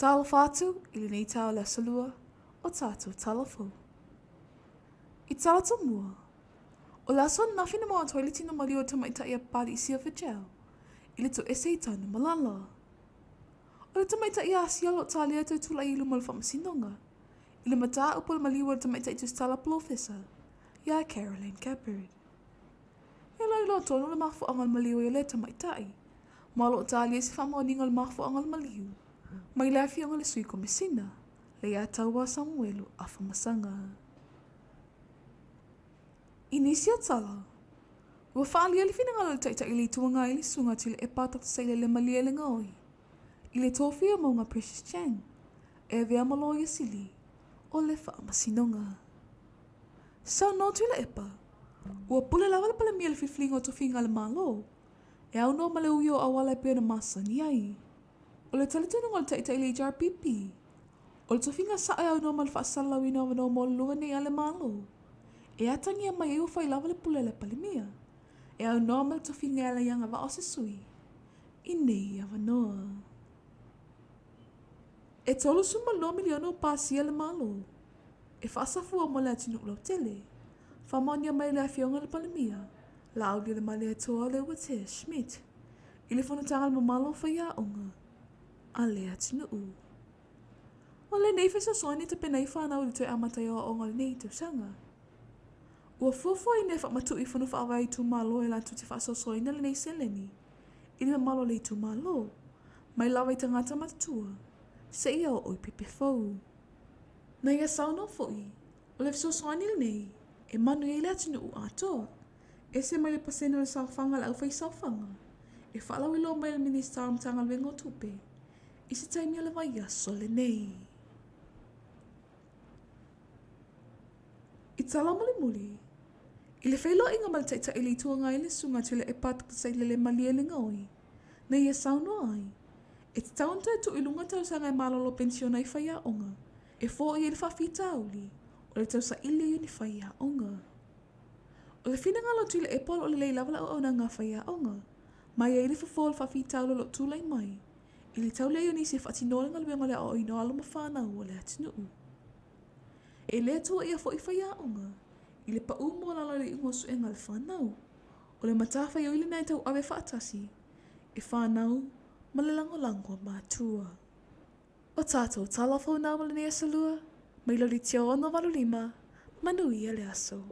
Talofa atu i lenei taeao o le Aso Lua o tatou tala fou. I Talata mua, o le aso ananafi na maua atu ai le tino maliu o le tamaitai a Papali'i Silver Gel i le toese i Tanumalala. O le tamaitai Asia o lo o talia e toe tulai i luma o le faamasinoga i le mataupu o le maliu o le tamaitai tusitala polofesa ia Caroline Gabbard. E le iloa tonu le mafuaaga o le maliu ai o lea tamaitai, ma o lo o talia se faamaoniga o le mafuaaga o le maliu mai le afioga i le Sui Komesina, Leiataua Samuelu Afamasaga. I nisi o tala, ua faaalia le finagalo o le Taitai o le Itu Agai i le Susuga Tuilaepa Dr. Sailele Malielegaoi i le tofia o Mauga Precious Chan e avea ma Loia Sili o le Faamasinoga. Saunoa Tuilaepa, ua pule lava le Palemia i le filifiliga o tofiga a le Malo e aunoa ma le ui o auala e pei ona masani ai. O le talitonuga o le Taitai o le HRPP, o le tofiga sa'o e aunoa ma le faasalalauina o avanoa maualuluga nei a le Malo, e atagia mai ai ua fai lava le pule a le Palemia e aunoa ma le tofiga e ala i agavaa o se sui i nei avanoa. E $32 miliona ua pasia e le Malo e faasafua mo le atunuu lautele, faamaonia mai e le Afioga i le Palemia, Laaulialemalietoa Leuatea Schmidt, i le fonotaga a le mamalu o faiaoga a le atunuu. O lenei fesoasoani e tapena ai fanau i le toe amata ai o aoaoga o lenei tausaga. Ua fuafuaina e faamatuʻu i fono faavae a itumalo e latou te faasoasoaina lenei seleni i le mamalu o le itumalo, mai lava i tagata matutua seia oo i pepe fou. Na ia saunoa foi, o le fesoasoani lenei e manuia ai le atunuu atoa, ese mai le pasene o le saofaga a le aufaisaofaga e faalauiloa mai e le Minisita o le Matagaluega o Tupe i se taimi o le vaiaso lenei. I tala mulimuli, i le feiloaiga ma le Taitai o le Itu Agai le Susuga Tuilaepa Dr. Sailele Malielegaoi, na ia saunoa ai, e tatau ona toe tuu i luga tausaga e malolo penisione ai faiaoga e foia ai le faafitauli o le tausaili ai o ni faiaoga. O le finagalo o Tuilaepa o lo o lelei lava le auaunaga a faiaoga, ma e i ai le fofo o le faafitauli o lo o tulai mai i le tau leai o nisi e faatinoa le galuega o le aoaoina o alo ma fanau a le atunuu. E le tuuaia foi faiaoga i le pau maualalo i le iuga o suega a le fanau. O le matafaioi lena e tauave faatasi e fanau ma le lagolago a matua. O tatou tala fou na mo lenei aso Lua, mai le Leitio 685, manuia le aso.